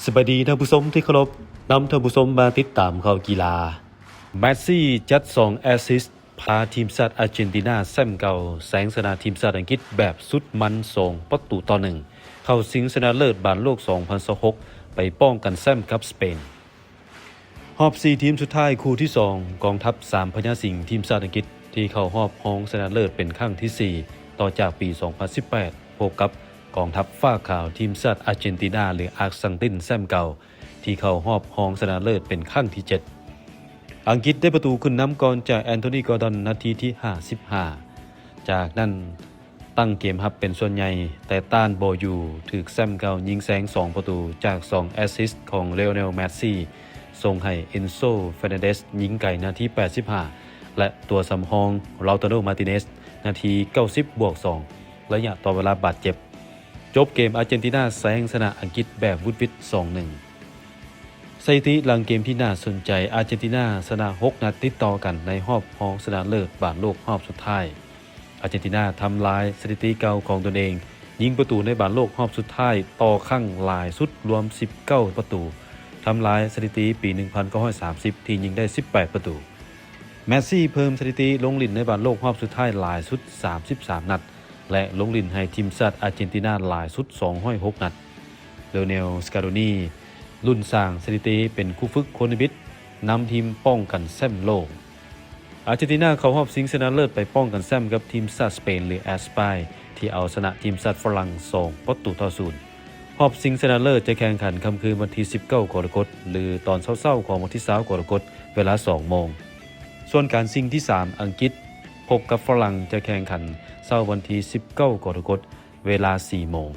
ສະບາຍດີທ່ານຜູ້ຊົມທີ່ເຄົາລົບ, ນຳທ່ານຜູ້ຊົມມາຕິດຕາມຂ່າວກິລາ. ແມດຊີຈັດສອງແອັດຊິດ ພາທີມຊາດອາເຈນຕິນາແຊ້ມເກົ່າແຊງຊະນະທີມຊາດອັງກິດແບບສຸດມັນສອງປະຕູຕໍ່ໜຶ່ງ ເຂົ້າຊິງຊະນະເລີດບານໂລກສອງພັນຊາວຫົກ ໄປປ້ອງກັນແຊ້ມກັບສະເປນ. ຮອບສີ່ທີມສຸດທ້າຍຄູ່ທີສອງ ກອງທັບສາມພະຍາສິງທີມຊາດອັງກິດ ທີ່ເຂົ້າຮອບຮອງຊະນະເລີດເປັນຄັ້ງທີສີ່ ຕໍ່ຈາກປີສອງພັນສິບແປດ ພົບກັບກອງທັບຟ້າຂາວທີມຊາດອາເຈນຕິນາ ຫຼື ອາກຊັງຕິນແຊ້ມເກົ່າ ທີ່ເຂົ້າຮອບຮອງຊະນະເລີດເປັນຄັ້ງທີເຈັດ. ອັງກິດໄດ້ປະຕູຂຶ້ນນຳກ່ອນຈາກແອນໂທນີ ກອດອນ ນາທີທີຫ້າສິບຫ້າ. ຈາກນັ້ນ ຕັ້ງເກມຮັບເປັນສ່ວນໃຫຍ່ ແຕ່ຕ້ານບໍ່ຢູ່ ຖືກແຊ້ມເກົ່າຍິງແຊງສອງປະຕູ ຈາກສອງແອັດຊິດຂອງ Lionel Messi ສົ່ງໃຫ້ Enzo Fernandez ຍິງໄກນາທີແປດສິບຫ້າ ແລະ ຕົວສຳຮອງ Lautaro Martinez ນາທີເກົ້າສິບບວກສອງ ໄລຍະຕໍ່ເວລາບາດເຈັບ. ຈົບເກມ ອາເຈນຕິນາແຊງຊະນະອັງກິດແບບຫວຸດຫວິດ ສອງໜຶ່ງ. ສະຖິຕິຫຼັງເກມທີ່ໜ້າສົນໃຈ, ອາເຈນຕິນາຊະນະຫົກນັດຕິດຕໍ່ກັນໃນຮອບຮອງຊະນະເລີດບານໂລກຮອບສຸດທ້າຍ. ອາເຈນຕິນາທຳລາຍສະຖິຕິເກົ່າຂອງຕົນເອງ, ຍິງປະຕູໃນບານໂລກຮອບສຸດທ້າຍຕໍ່ຄັ້ງຫຼາຍສຸດລວມສິບເກົ້າປະຕູ, ທຳລາຍສະຖິຕິປີໜຶ່ງພັນເກົ້າຮ້ອຍສາມສິບ ທີ່ຍິງໄດ້ສິບແປດປະຕູ. ແມດຊີເພີ່ມສະຖິຕິລົງຫຼິ້ນໃນບານໂລກຮອບສຸດທ້າຍຫຼາຍສຸດສາມສິບສາມນັດ ແລະ ລົງຫຼິ້ນໃຫ້ທີມຊາດອາເຈນຕິນາຫຼາຍສຸດສອງຮ້ອຍຫົກນັດ. ໂດເນລ ສະກາໂດນີ ລຸ້ນສ້າງສະຖິຕິເປັນຄູຝຶກຄົນນິມິດນຳທີມປ້ອງກັນແຊ້ມໂລກ. ອາເຈນຕິນາເຂົ້າຮອບຊິງຊະນະເລີດໄປປ້ອງກັນແຊ້ມກັບທີມຊາດສະເປນ ຫຼື ແອັດສະປາຍ ທີ່ເອົາຊະນະທີມຊາດຝຣັ່ງສອງປະຕູຕໍ່ສູນ. ຮອບຊິງຊະນະເລີດຈະແຂ່ງຂັນຄ່ຳຄືນວັນທີສິບເກົ້າກໍລະກົດ ຫຼື ຕອນເຊົ້າໆຂອງວັນທີຊາວກໍລະກົດ ເວລາສອງໂມງ. ສ່ວນການຊິງທີສາມ ອັງກິດພົບກັບຝຣັ່ງ ຈະແຂ່ງຂັນເຊົ້າວັນທີສິບເກົ້າກໍລະກົດ ເວລາສີ່ໂມງ.